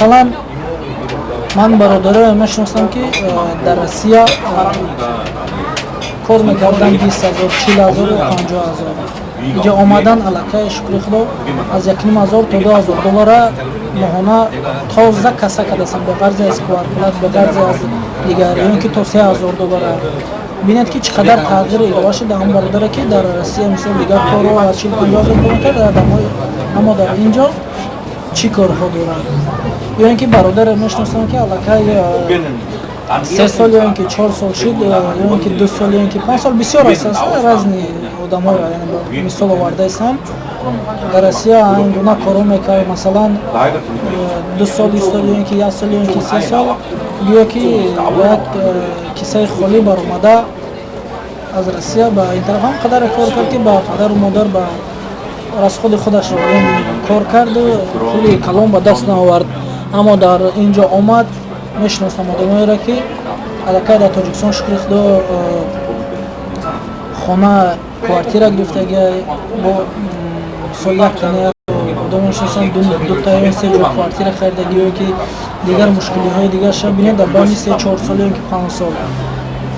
Масалан, ман бародарое мешиносам, ки дар Россия кор мекардан 20 000, 40 000, 50 000. Инҷа омадан, аллакай, шукри Худо, аз 1500 то 2000 доллара моҳона тоза каса кардастам, бе ғарзи аз квартплата, бе ғарзи аз дигар, ё ин ки то 3000 доллара. Бинед, ки чӣ қадар тағйир илова шуд. Ҳамон бародаре, ки дар Россия, мисол, дигар корро аз 40-50 ҳазор кор мекард, аммо дар ин ҷо чӣ корҳо дорад? Ё ин ки бародаре мешиносам, ки аллакай 3 сол ё ин ки 4 сол шуд, ё ин ки 2 сол, ё ин ки 5 сол, бисёр аст, разные одамҳоро мисол овардаистам, дар Россия ин гуна корҳо мекард. Масалан, 2 сол истод, ё ин ки як сол, ё ин ки 3 сол, гӯё ки бо як кисаи холӣ баромада аз Россия ба ин тараф. Ҳам қадаре кор кард, ки ба падару модар, ба расходи худашро кор карду пули калон ба даст наовард. Аммо дар ин ҷо омад, мешиносам одамоеро, ки аллакай дар Тоҷикистон, шукри Худо, хона, квартира гирифтага. Бо мисол, як тана одам мешиносам, дута ё се ҷо квартира харидаги, ё ки дигар мушкилиҳои дигарша. Бинед, дар байни 3-4 сол ё ки 5 сол.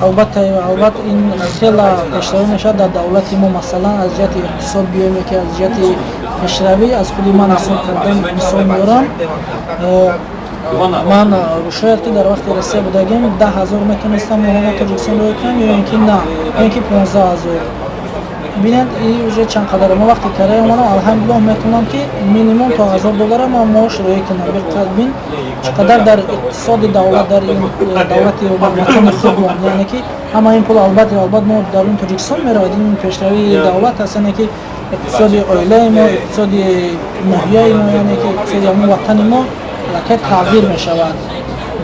Албатта, албатта, ин хела пешравӣ мешавад дар давлати мо. Масалан, аз ҷиҳати иқтисод биёем ё ки аз ҷиҳати пешравӣ, аз худи ман ҳисоб кардан мисол меорам. Ман шояд ки дар вақти Россия будагим, 10 000 метонистам моҳона Тоҷикистон роя кунам, ё ин ки на, ё ин ки 15 000. Бинед, и уже чанд қадар. Ма вақти Корея омадам, алҳамдулиллоҳ, метавонам, ки минимум то 1000 доллара ман маош роя кунам. Бин, чӣ қадар дар иқтисоди давлат, дар ин давлати ватани худмон. Яъне ки ҳама ин пул, албатта, албатта, мо дарун Тоҷикистон меравад. Ин пешравии давлат аст, яъне ки иқтисоди оилаи мо, иқтисоди ноҳияи мо, яъне ки иқтисоди ҳамон ватани мо аллакай тағйир мешавад,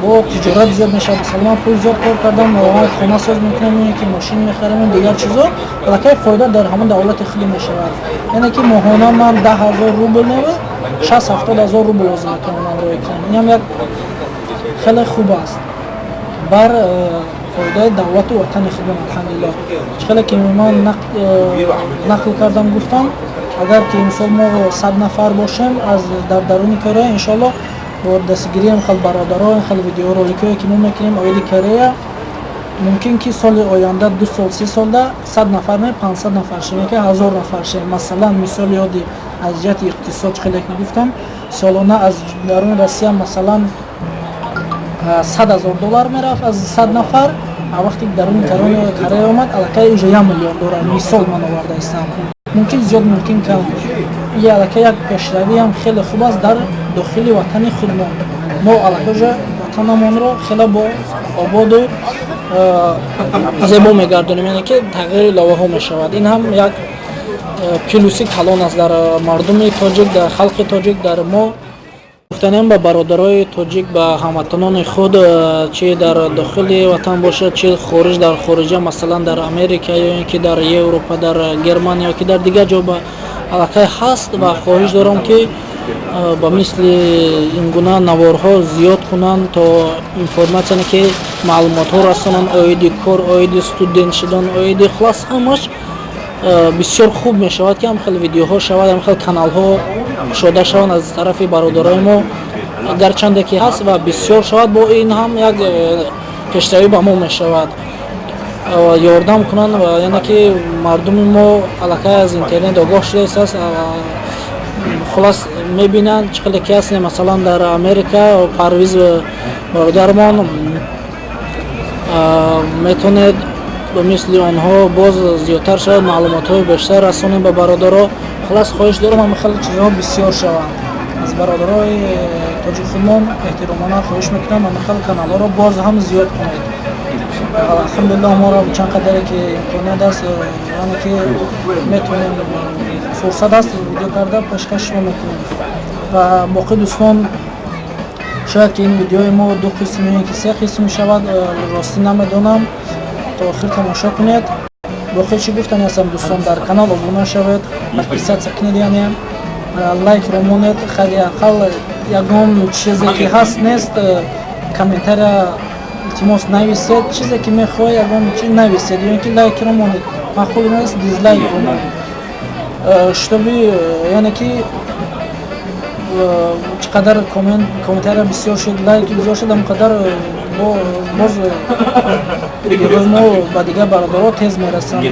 бо тиҷорат зиёд мешавад. Масалан, ман пул зиёд кор кардам, хона соз мекунам ё ки мошин мехарам, дигар чизо, аллакай фоида дар ҳамон давлати худи мешавад. Яъне ки моҳона ман 10 000 рубл нева, 60-70 ҳазор рубл лозим метавонам роя кунам. Инам як хеле хуб аст бар фоидаи давлату ватани худмон. Алҳамдулиллоҳ, чӣ хеле ки ман нақл кардам, гуфтам, агар ки мисол мо 100 нафар бошем аз дар даруни Корея, иншоалло, бо дастгирии хел бародаро, хел видеороликҳое, ки мо мекунем оиди Корея, мумкин ки соли оянда, 2 сол, 3 солда 100 нафар не, 500 нафар шем, яки 1000 нафар шем. Масалан, мисоли ёди, аз ҷиҳати иқтисод, хеле ки гуфтам, солона аз даруни Россия, масалан, 100 000 доллар мерафт аз 100 нафар, а вақте даруни Корея омад, аллакай уже 1 миллион доллар. Мисол ман оварда истам, мумкин зиёд, мумкин кам. И аллакай як пешравиам хеле хуб аст дар дохили ватани худмон. Мо аллакай уже ватанамонро хеле бо ободу зебо мегардонем, яъне ки тағйири иловаҳо мешавад. Ин ҳам як плюси калон аст дар мардуми тоҷик, дар халқи тоҷик, дар мо. Гуфтанем ба бародарои тоҷик, ба ҳамватанони худ, чи дар дохили ватан бошад, чи хориҷ, дар хориҷа, масалан, дар Америка ё ин ки дар Европа, дар Германия ё ки дар дигар ҷо ба аллакай ҳаст, ва хоҳиш дорам, ки ба мисли ин гуна наворҳо зиёд кунанд, то информатсия, ки маълумотҳо расонанд оиди кор, оиди студент шудан, оиди, хулас, ҳамаш бисёр хуб мешавад, ки ҳам хел видеоҳо шавад, ҳам хел каналҳо кушода шаванд аз тарафи бародарои мо, гарчанде ки ҳаст, ва бисёр шавад. Бо ин ҳам як пешравӣ ба мо мешавад, ёрдам кунанд. Ва яъне ки мардуми мо аллакай аз интернет огоҳ шудааст, хулас, мебинанд, чӣ хеле ки ҳаст. Масалан, дар Америка Парвиз бародармон, метавонед ба мисли онҳо боз зиёдтар шавад, маълумотҳои бештар расонем ба бародаро. Хулас, хоҳиш дорам, ҳама хеле чизҳо бисёр шаванд. Аз бародарои тоҷик худмон эҳтиромона хоҳиш мекунам, ҳама хел каналҳоро боз ҳам зиёд кунед. Алҳамдулиллоҳ, моро чанд қадаре ки имконият аст, яъне ки метавонем, фурсат аст, видео карда пешкаш шумо мекунем. Ва боқӣ, дӯстон, шояд ки ин видеои мо ду қисм ё ки се қисм шавад, ростӣ намедонам. То охир тамошо кунед. Боқӣ чӣ гуфтани ҳастам, дӯстон? Дар канал обуна шавед, подписаться кунед, яъне лайкро монед. Ҳадди ақал ягон чизе ки ҳаст, нест, комментария, илтимос, нависед. Чизе ки мехоҳед, ягон чи нависед ё ин ки лайкро монед, маъқул нест, дизлайк монед, чтобы, яъне ки Чӣ қадар комментария бисёр шуд, лайк бисёр шуд, ҳамон қадар боз видеоҳои мо ба дигар бародаро тез мерасанд.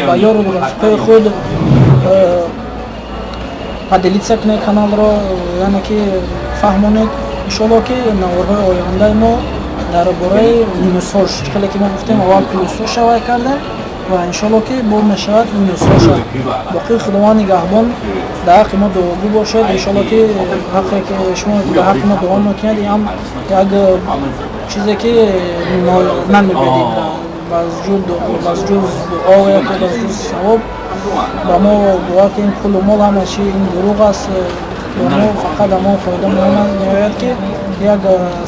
Ба ёру рафиқои худ поделиться кунед каналро, яъне ки фаҳмонед. Иншоалло, ки наворҳои ояндаи мо дар бораи минусҳош, чӣ хеле ки мо гуфтем, аввал плюсҳо шавай кардем ва иншоалло, ки бо мешавад минусҳоша. Боқӣ Худованд нигаҳбон, дар ҳаққи мо дуогӯ бошед. Иншоалло, ки ҳаққе ки шумо дар ҳаққи мо дуо мекунед, ҳам як чизе ки намебедид ба ҷуз дуо яке ба ҷуз савоб ба мо. Бовар ки ин пулу мол, ҳама чи ин дурӯғ аст. Ба мо фақат ҳамон фоида меояд, ки як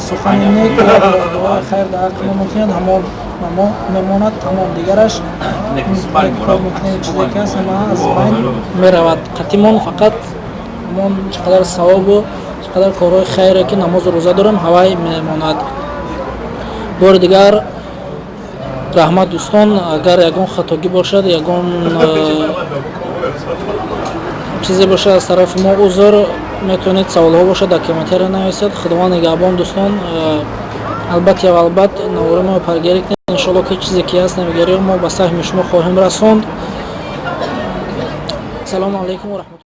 сухани нек, як дуои хайр дар ҳаққи мо мекунед, ҳамон ба мо мемонад, тамом. Дигараш кор мекунем, чизе ки аст, ҳама аз байн меравад. Қатимон фақат ҳамон чӣ қадар савобу чӣ қадар корҳои хайре ки намозу рӯза дорем, ҳавай мемонад. Бори дигар раҳмат, дӯстон. Агар ягон хатогӣ бошад, ягон чизе бошад, аз тарафи мо узр. Метавонед саволҳо бошад, дар комментария нависед. Худованд нигаҳбон, дӯстон. Албатта ва албат навори мо пайгирӣ кунед. Иншоалло, ки чизе ки ҳаст, навигариҳо мо ба саҳми шумо хоҳем расонд. Салому алайкум ва раҳматуллоҳ.